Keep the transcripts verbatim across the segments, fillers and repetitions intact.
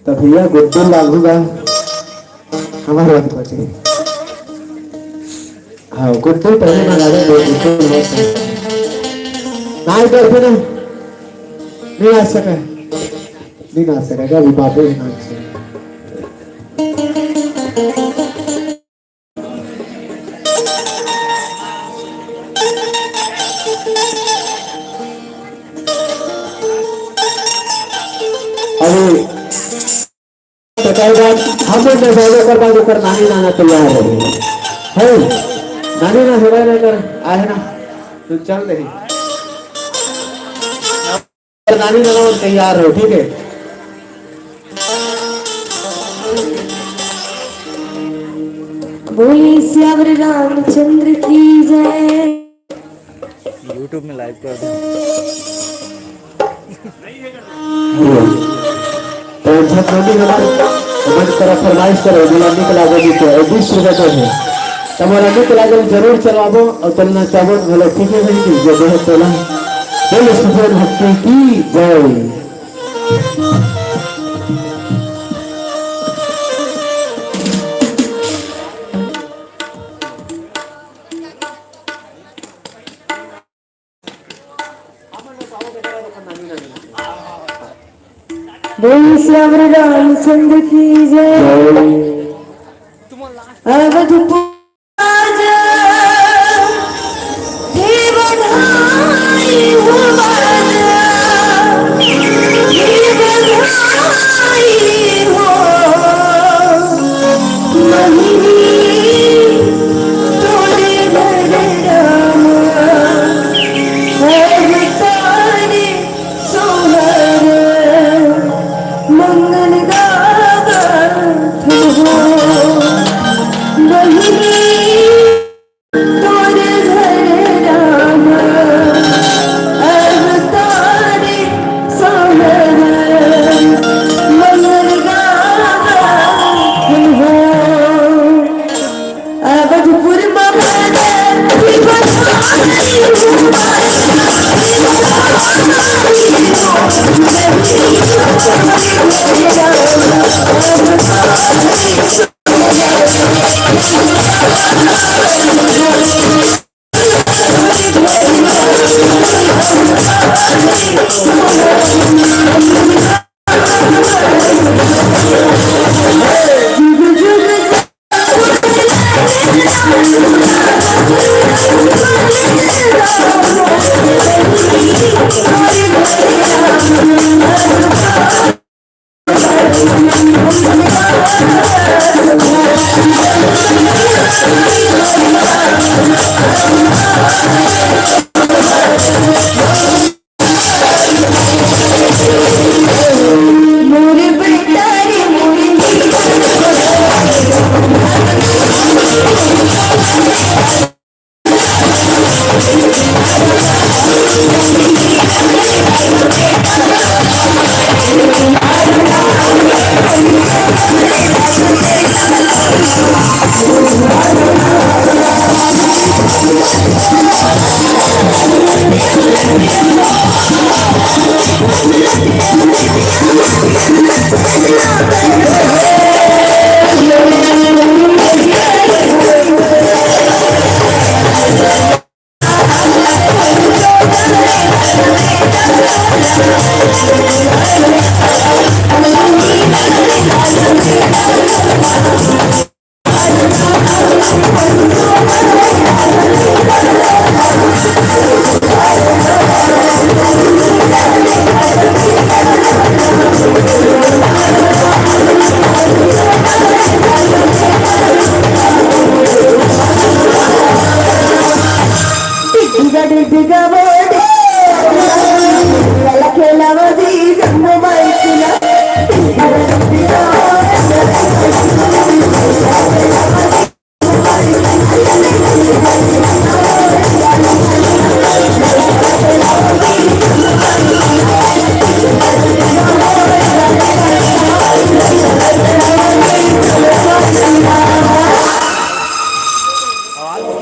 त भैया गुड्डू लागू गा, हमारे बात बचे। हाँ, गुड्डू पहले ना गावे, गुड्डू बहुत है। ना इधर थे ना, नहीं आ सका, नहीं आ सका, क्या अभी बापू ही ना आ सका। अभी तेकर बाद हम लोग में बोले, ओकर बाद ओकर नानी नाना तैयार रहे। है? नानी ना होगा ना कर, आहे ना? तो चल रही। नानी नाना तैयार रहो, ठीक है? बोलिए सियावर रामचंद्र की जय। YouTube में live कर दो। तो झटपटी हमर मन करा फरमाइश करो, मोला निक लागो गीत है, बीस रुपया तो है। तुम्हारा निक लागल जरूर चलाबो और चलना चाहो भले, ठीक है भाई जी, जो है तोला। बोलो सुफल भक्ति की जय। बोल सियावर रामचंद्र की जय। अवधपुर राजा, हे बधाई हो राजा, हे बधाई हो। महिमी तोरे घर रामा, अवतारे सोहर मंगल गावत हो। बहिनी तोर घर रामा, अवतारे सोहर मंगल गावत हो। अवधपुर म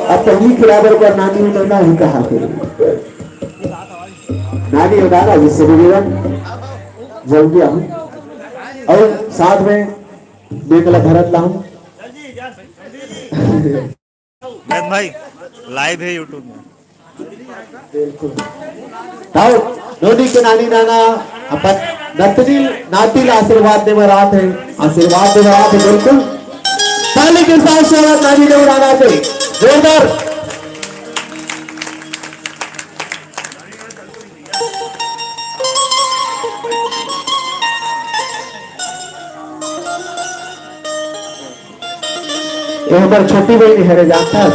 अब पहली खिलाबर पर नानी उन्होंने ही कहा थे। नानी उदारा जिससे भी जल्दी आओ। और साथ में मैं कला भरत लाऊं। भाई, लाइव है YouTube में। बिल्कुल। आओ, नोनी के नानी नाना अपन नतनी नाती ला आशीर्वाद दे बर आत हे, आशीर्वाद दे बर आत हे, बिल्कुल। ताली के साथ स्वागत नानी देव नाना के, जोरदार। ये हमर छोटी बहिनी हरे, जानथस?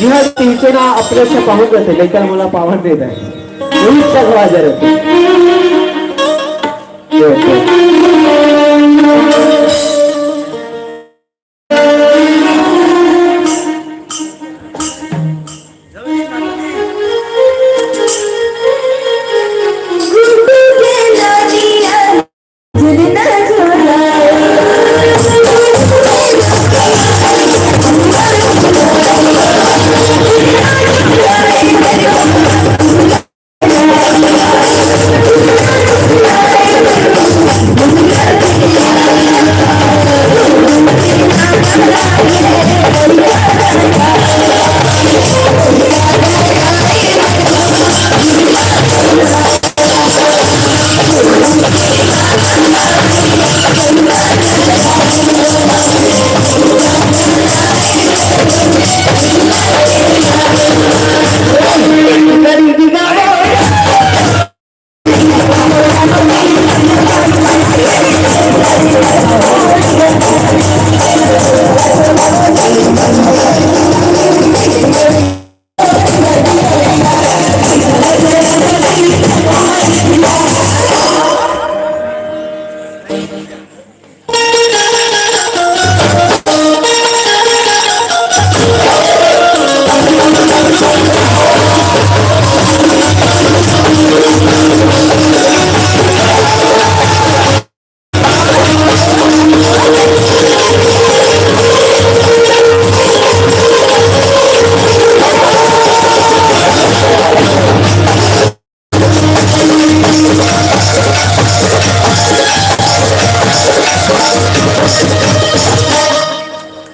जिहां तिहके ना अपने से पाहुन रथे, लेकिन मोला पावन दे दे। यही सब हुआ जरूर। ये, ये।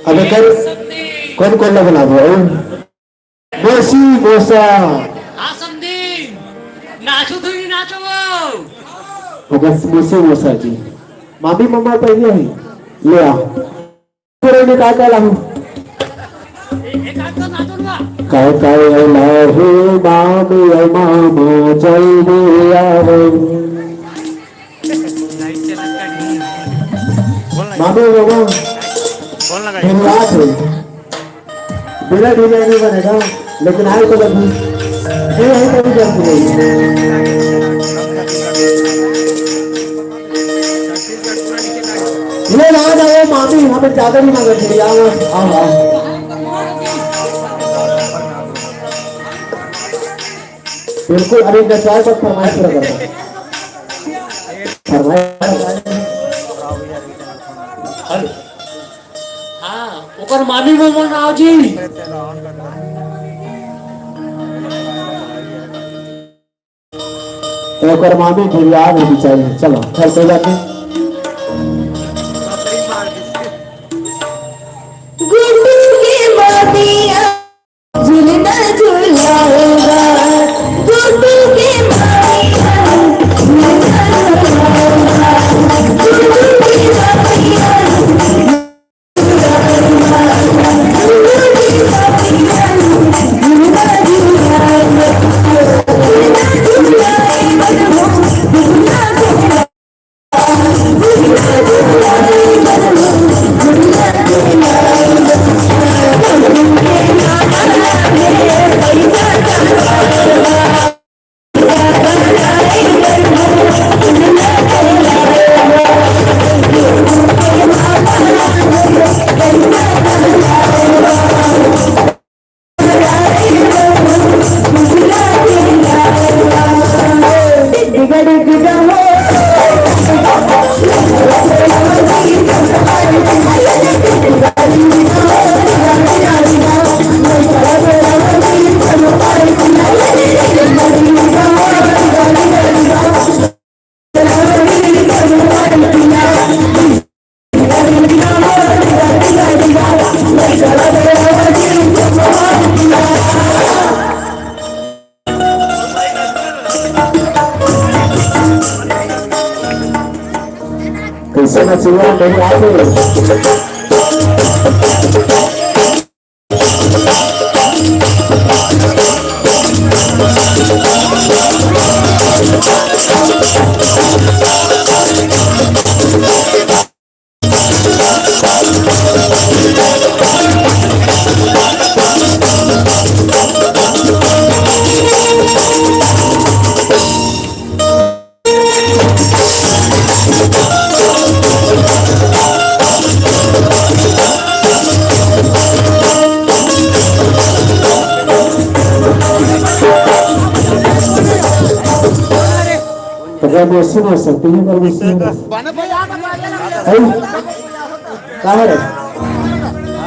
अब एकर कौन कौन ला बनाबो? मौसी, मौसा। हाँ समधी, नाचो तो नहीं नाचो वो। ओकर मौसी, मौसा जी। मामी, मम्मा पहले ही ले आ। पूरे में का का लाहू? ए, एक आध तो नाचो ना। काय काय लाहू मामी, ए मामा, जल्दी आवो। मामी, मामा। फोन लगाइए। धन्यवाद है। बिना डिजाइन नहीं बनेगा, लेकिन आए तो लगी। ये यही कभी जल्दी नहीं। ये ना जाओ मामी, हमें ज्यादा नहीं मांगते, आओ, आओ, आओ। बिल्कुल, अभी नचवाए पर फरमाइश पूरा करता हूँ। फरमाइश। हेलो। हाँ, ओकर मामी मोमो नाव जी। ओकर मामी भी याद होनी चाहिए। चलो, खैर, कोई बात नहीं। गुड्डू के मामिया झुलना झुलाएगा, गुड्डू के मामिया झुलना झुलाएगा, गुड्डू के मामिया। आशीर्वाद नहीं आते। तो क्या मौसी ना सकती है, पर मौसी ना सकती है। का है रे?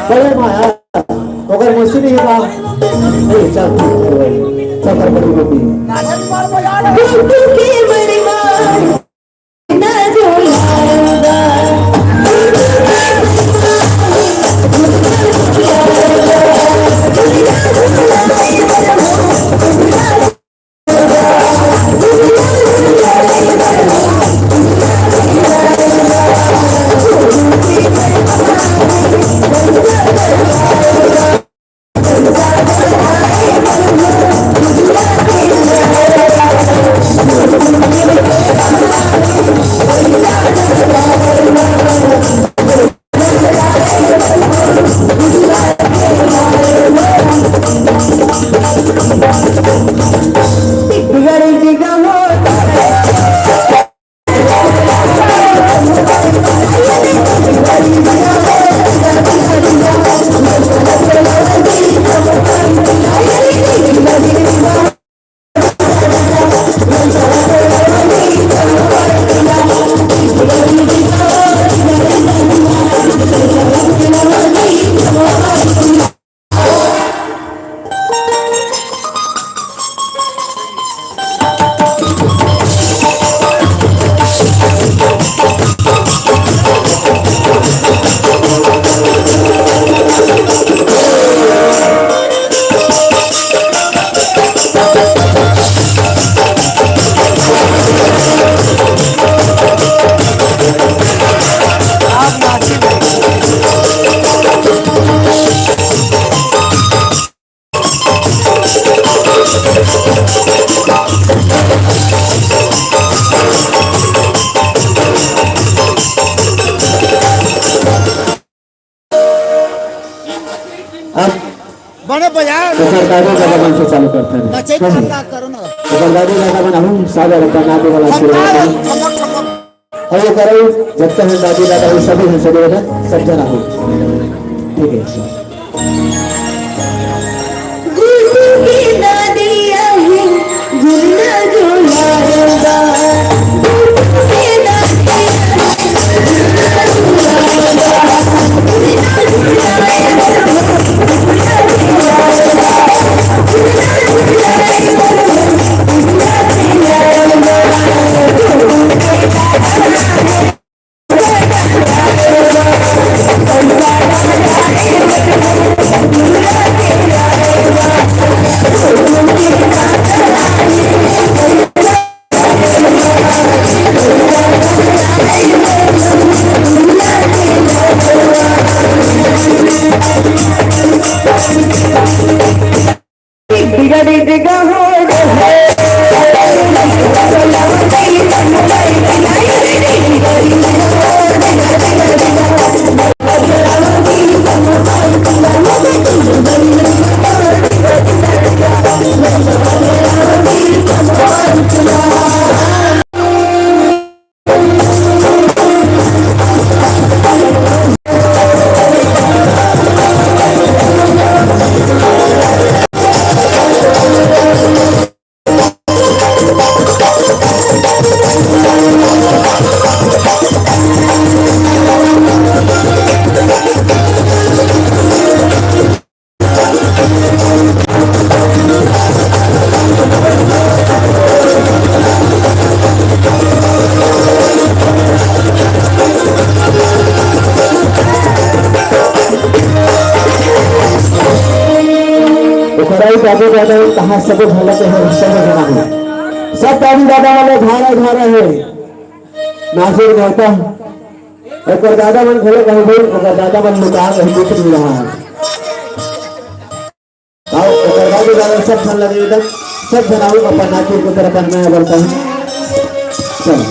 बड़े माया, ओकर मौसी नहीं है का? नहीं, चल, चल, चल, चल, चल, चल। अब बने बजाओ। ओकर दादी दादा मन से चालू करते हैं। बचे का करो ना। ओकर दादी दादा मन अहू सागर का नाम वाला हम शुरुआत का है। ठमक ठमक। और ये करो, जब तक हम दादी दादा हो, सभी हम सभी हो, सब जना हो। ठीक है। गुड्डू के दादी आहे, गुल्ला गुलाल बा। गुड्डू के दादी आहे, गुल्ला गुलाल बा। गुल्ला गुलाल बा। ओकरा ही दादा दादा कहाँ सबे भला के है, सब जना है। सब दादी दादा वाले धारा धारा है। नासिर मेहता। ओकर दादा मन घलो कहबो, ओकर दादा मन लुका कहीं कुछ नहीं रहा है। आओ, ओकर बाद दादा सब झन लगे एकदम, सब झन आओ अपन नाती को तरफ अपन नया बरता है। चलो।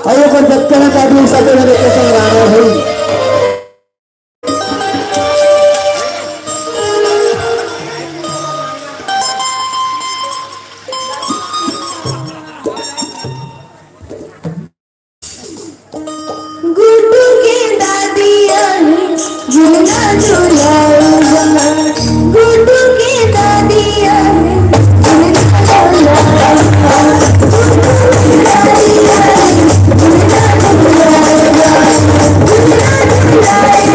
और ओकर जब तक आदमी सब जन देखे संग गाना भाई। गुड्डू के दादी आहे, झूला झूलाऊंगा। गुड्डू के दादी आहे, झूला झूलाऊंगा। गुड्डू के दादी आहे, झूला झूलाऊंगा। झूला झूलाऊंगा।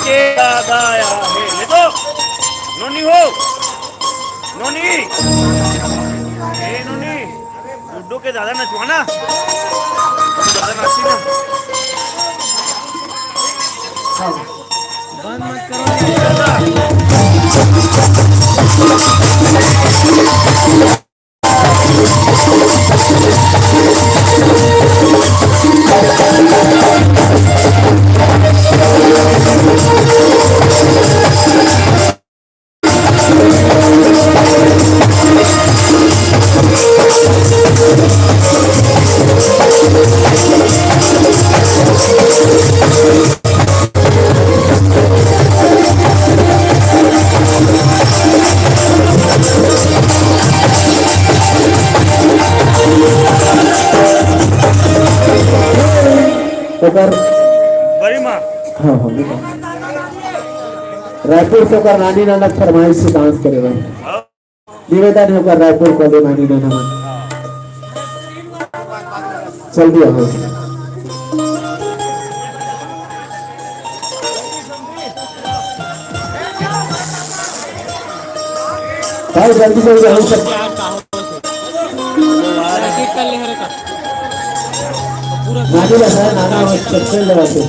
के दादा आया है। ये तो नोनी हो, नोनी। ए नोनी, गुड्डू के दादा नचवाना। दादा नाची ना। बंद मत करो। ओकर बड़ी माँ। हाँ, हाँ, बेटा। रायपुर से ओकर नानी नाना फरमाइश से डांस करे बर। निवेदन है ओकर रायपुर को दे नानी नाना मन। जल्दी आओ। भाई जल्दी जल्दी आओ सब। नानी बस है, नाना बस चप्पल लगा के।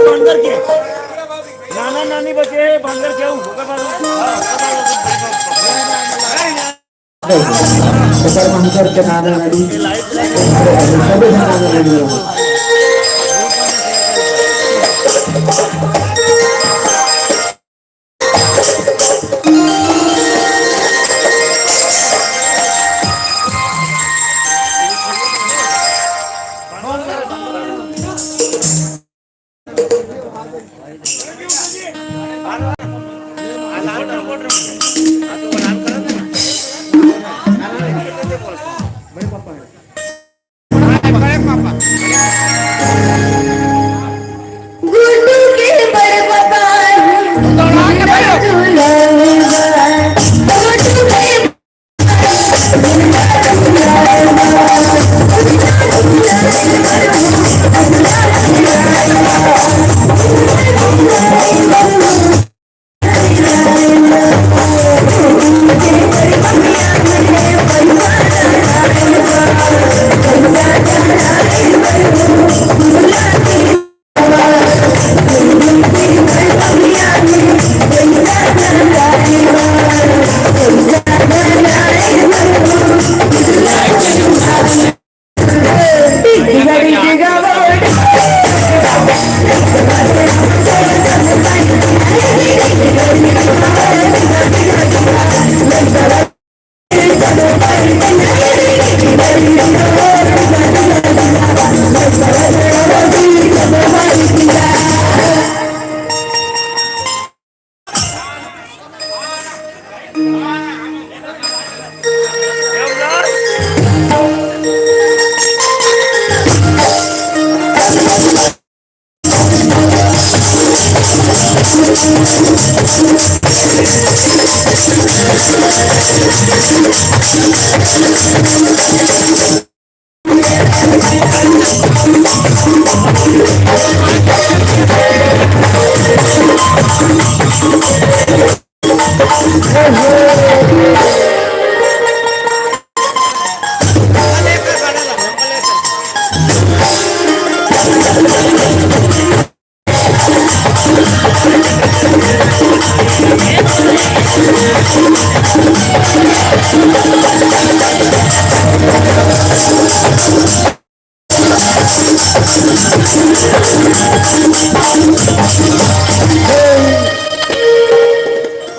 बंदर के नाना नानी बचे हे, बंदर के ऊ, ओकर बाद ऊ, हाँ, ओकर बाद ऊ। ओकर बंदर के नाना नानी, सबे नाना नानी हो। गुड्डू के बड़ पापा हे, झूला झूला। गुड्डू के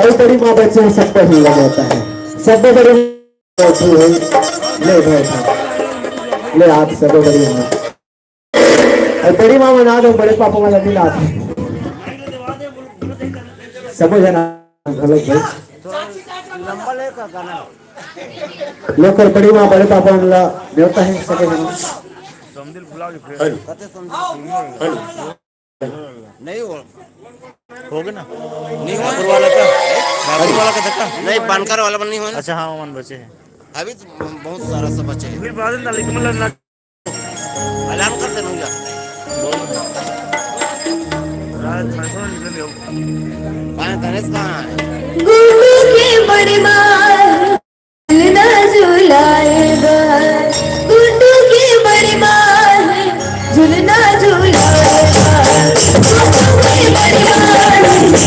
अरे बड़ी माँ बच्चे हैं, सबको हिलना होता है। सबको बड़ी माँ होती है। ले बैठा, ले आप सबको बड़ी माँ। अरे बड़ी माँ बना दो, बड़े पापा वाला नहीं लाते। सबो जना घलो के। लोग कर बड़ी माँ बड़े पापा वाला देवता है, सबो जना। हेलो। हेलो। नहीं हो। हो गया ना? नहीं हो। ठाकुर वाला का? ठाकुर वाला का धक्का? नहीं, बनकर वाला बन नहीं हो ना। अच्छा, हाँ, मन बचे हैं। अभी तो बहुत सारा सब बचे हैं। फिर बाद में डाली कमल ना। ऐलान कर दे, नहीं जा। राज ठाकुर निकल गया। कहाँ है, गणेश कहाँ है? गुड्डू के बड़ी माँ। झूलना झूलाए बर, गुड्डू के बड़ी माँ हे, झूलना झूलाए बर, गुड्डू के बड़ी माँ हे।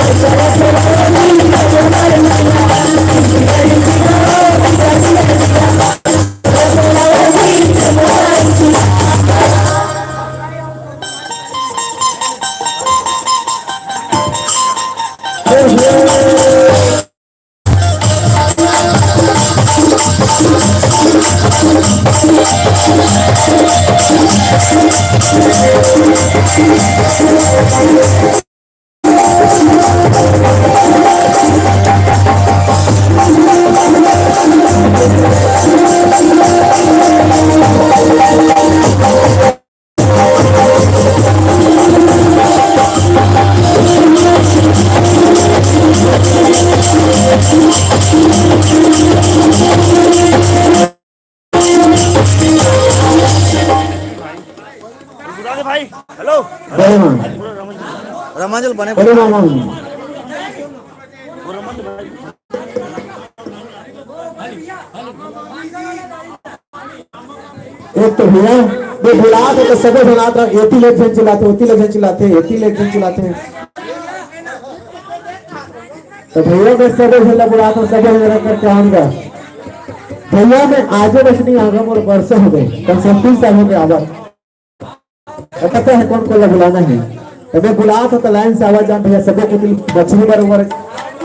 भाई, हेलो। बड़े मामा। रमांजल बने। बड़े मामा। एक तो भैया, मैं बुलात हों तो सबे बुलात रहा, एती ले एक झन चिल्लाथे, ओती ले एक झन चिल्लाथे, एती ले एक झन चिल्लाथे। तो भैया, मैं सबे झन ला बुलात हों, सबे मेरा करके आऊंगा। भैया, मैं आजो बस नहीं आगा, मोर बरसों हो गए, कम से कम तीन साल हो गए आवा। तो पता है कौन कौन ला बुलाना है। तो मैं बुलात हों तो लाइन से आवाज जान भैया, सबे को दिल मछली बरोबर,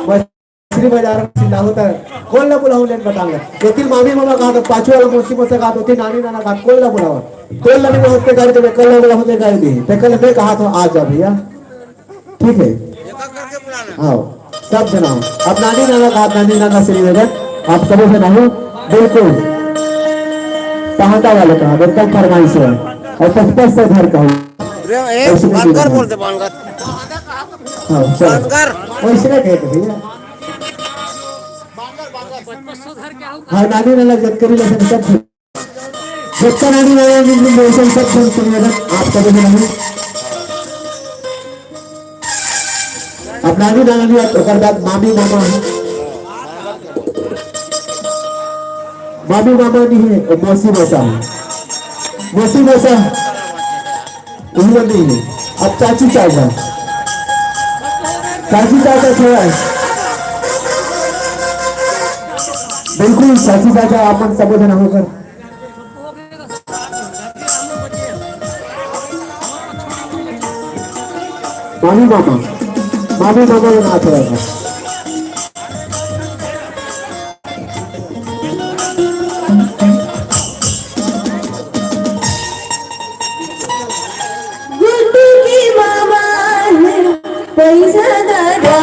मछली बाजार में चिल्ला होता है। कौन ला बुलाऊं, लेन बताऊंगा। लेकिन मामी मामा कहा तो पाछू वाला मौसी मौसा कहा तो थी, नानी नाना कहा, कौन ला बुलावा? कौन ला नहीं होते गाड़ी, जब कल ला बुला होते गाड़ी दी। तो कल मैं कहा था, आ जा भैया। ठीक है। एक एक करके बुलाना। हाँ, सब जना हो। अब नानी नाना का, नानी नाना से निवेदन, आप सबों से नहीं, बिल्कुल पहांदा वाले का एकदम फरमाइश है, और पचपन से घर का हो। रे, ए, ऐसे नहीं बांगर बोलना। बोलते, बांगर। हाँ, चलो। बांगर। वैसे नहीं कहते भैया। हाँ, नानी नाना जतकरी लेकिन सब जतका नानी नाना जी, जी, जी, सब, सब, सब निवेदन, आप सबों से नहीं। अब नानी नाना जी, ओकर बाद मामी मामा है। मामी मामा नहीं है, वो मौसी मौसा है। मौसी मौसा, वही नहीं है। अब चाची चाचा, चाची चाचा थोड़ा है। बिल्कुल, चाची चाचा, आप मन सबों जना होकर। मामी मामा, मामी मामा के नाच रहेगा। गुड्डू के मामा है, पैसा दादा।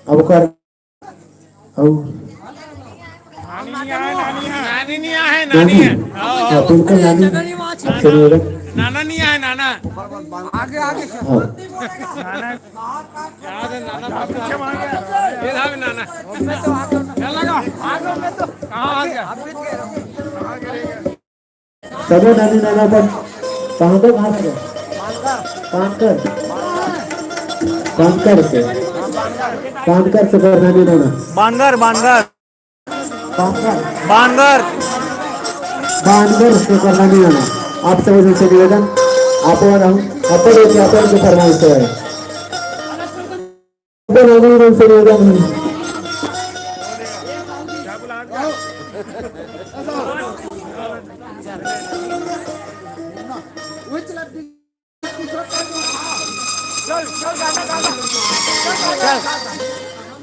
अब कर, अब नानी नहीं आए, नानी है। नानी नहीं आए, नानी नानी है। हाँ, बिल्कुल नानी। चलिए, नाना नहीं आए, नाना। आगे, आगे। हाँ। नाना, याद है, नाना। पीछे मार गया। ये था भी नाना। चल लगा। कहाँ आ गया? सबो नानी नाना तक पहुंचो, कहाँ से? पानकर। पानकर से। पानकर से कर नानी नाना। बानगर, बानगर। बानगर। बानगर। बानगर से कर नानी नाना। आप सब से निवेदन, आप अपन, अपन के फरमाइश है। अपन से निवेदन है। चल,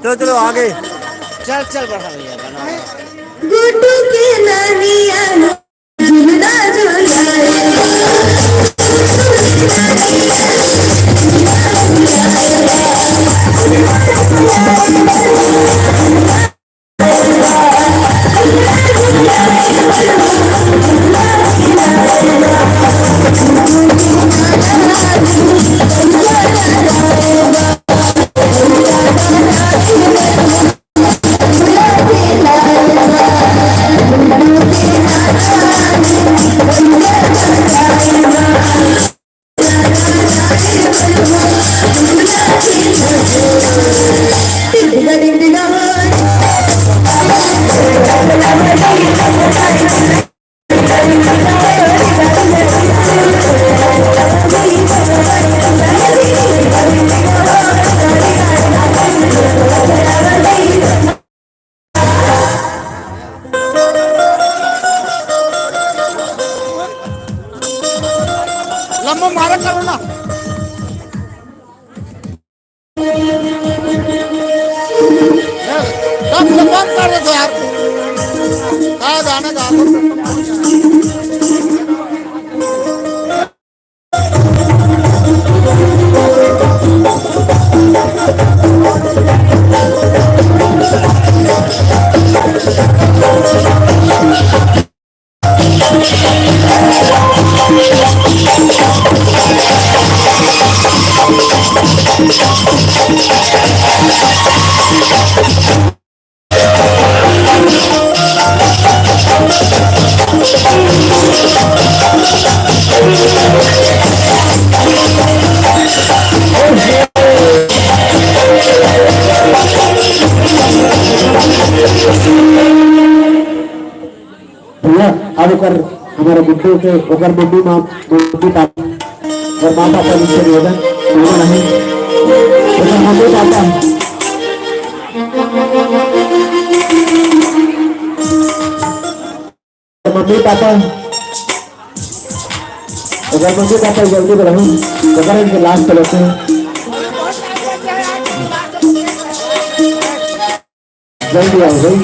चलो, चलो, आगे। चल, चल, बढ़ा भैया, बढ़ा। गुड्डू के ननिया झुलना झुलाए। लंबा मारा करो ना। कम से कम कर दो यार। कहाँ जाने का? भैया, अब ओकर, हमारे गुड्डू के, ओकर मम्मी, माँ, मम्मी पापा, और माँ पापा जी से निवेदन, सुनो नहीं, ओकर मम्मी पापा, मम्मी पापा, ओकर मम्मी पापा जल्दी बुलाओ, ओकर इनके लास्ट चलते हैं। जल्दी आओ भाई।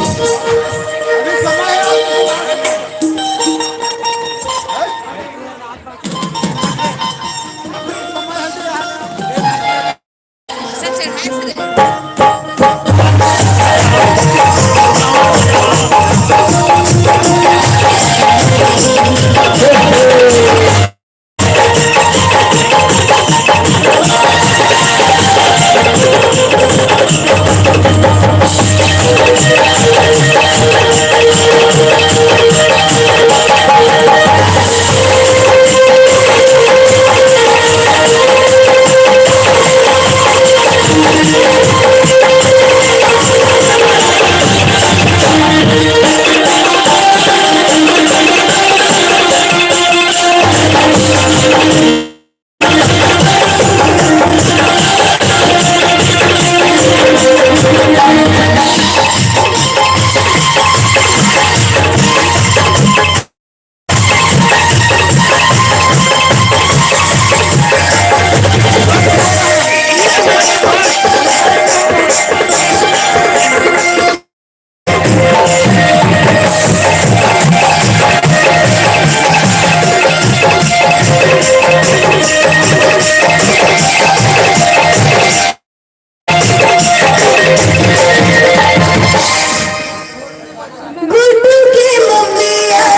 गुड्डू के मम्मी आए,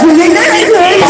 झूलना झूला।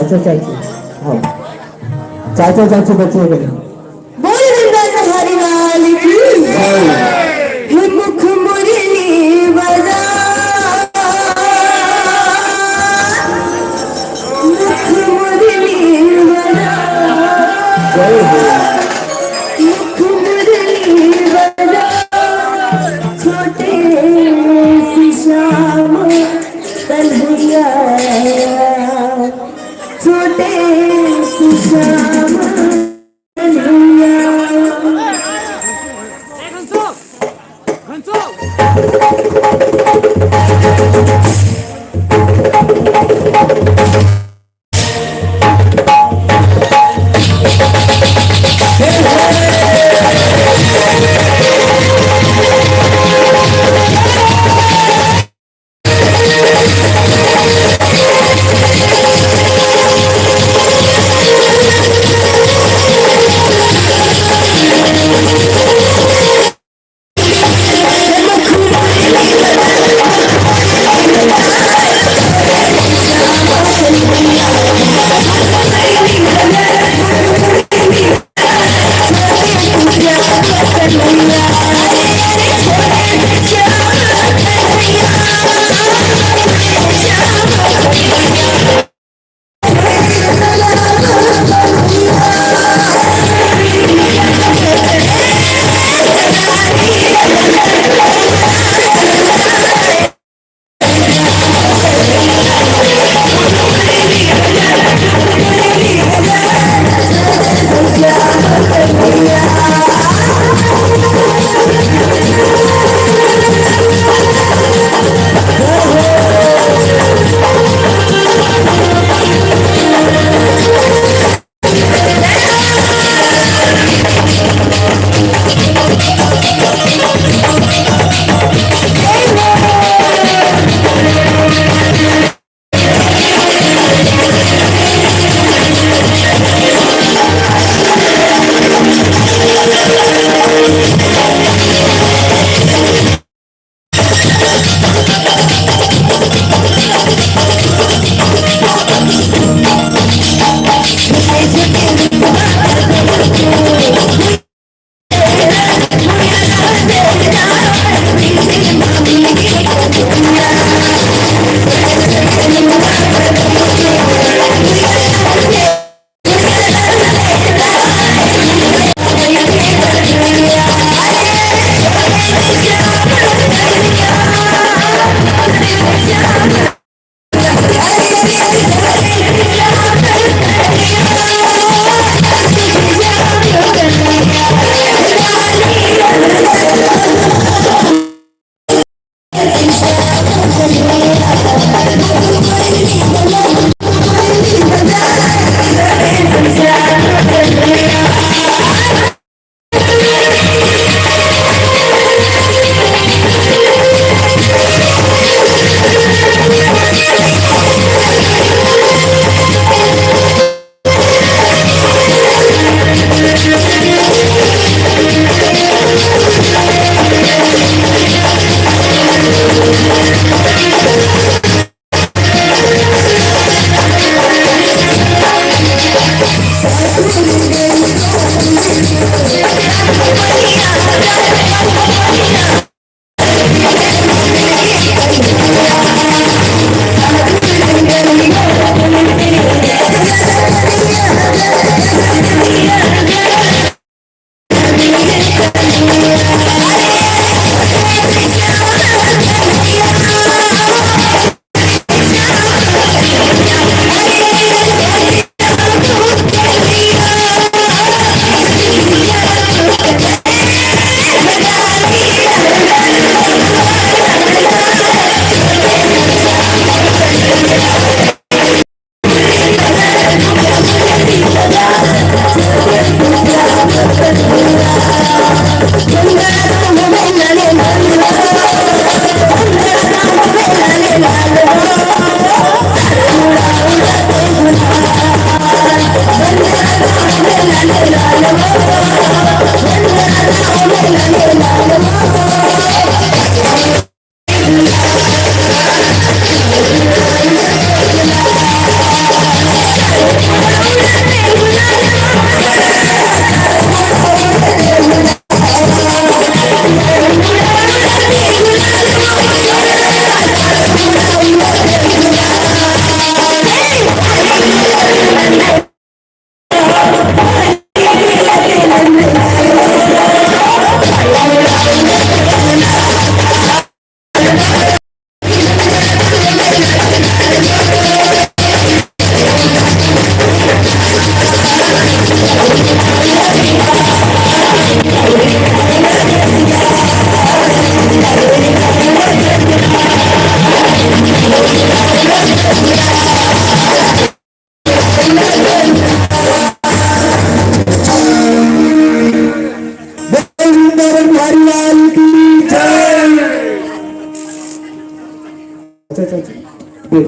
चाचा चाची, हाँ, चाचा चाची बच्चे के लिए। बोल गंगा बिहारी लाल की। हे मुख मुरली बजा, मुख मुरली बजा, जय हो। मुख मुरली बजा, छोटे से श्याम कन्हैया, छोटे से श्याम कन्हैया।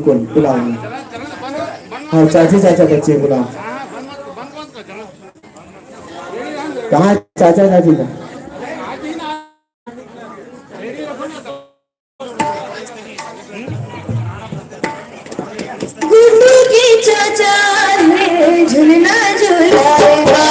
बोल, बुलाओ। हाँ, चाची चाचा बच्चे बुलाओ। कहाँ चाचा चाची का? गुड्डू के चाचा हे झुलना झुलाए बा।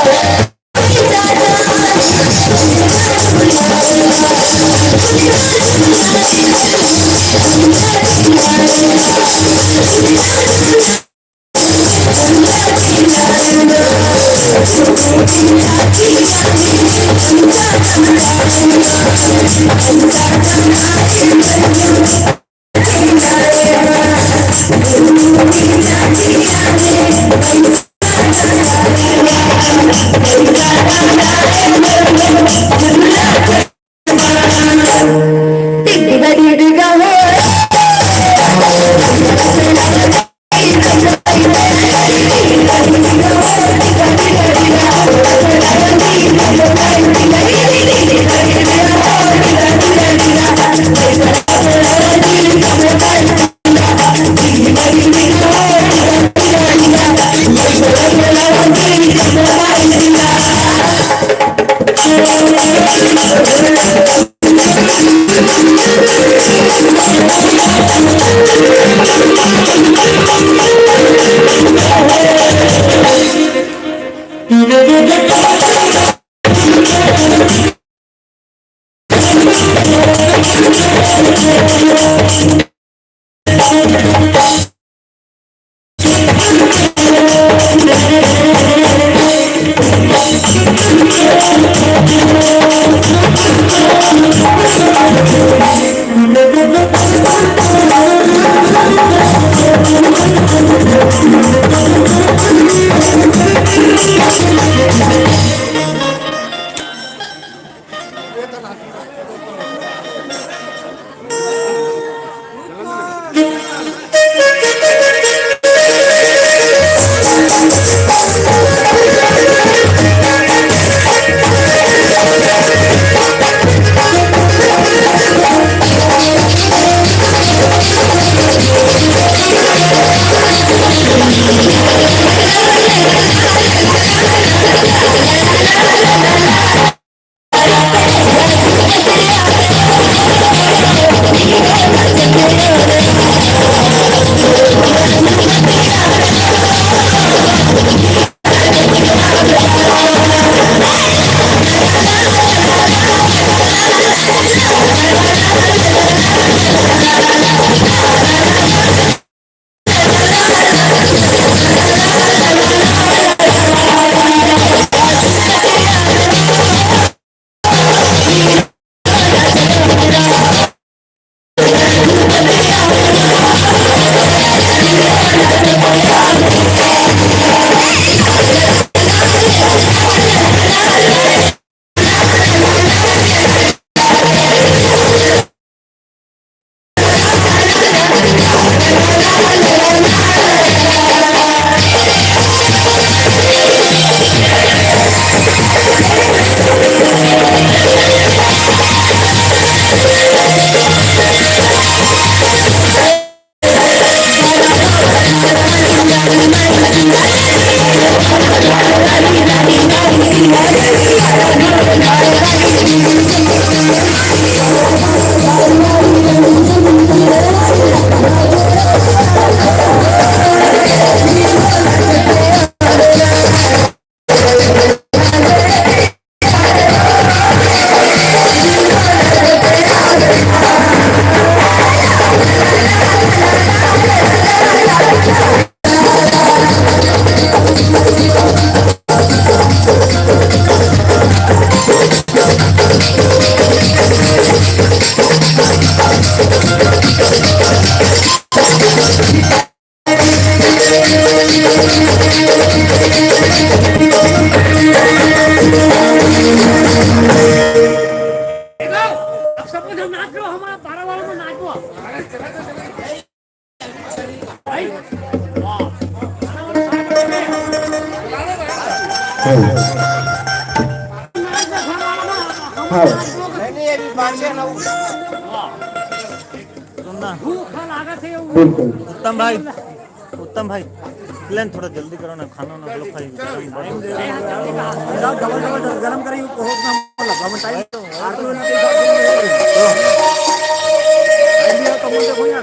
हाँ। बिल्कुल। उत्तम भाई, उत्तम भाई, प्लान थोड़ा जल्दी करो ना, खाना वाना हम लोग खाई, गरम बहुत हो गया। डबल डबल गरम करी, बहुत ना लगा, हम टाइम तो आठ बजे ना, तो टाइम भी है, तो मुझे कोई ना।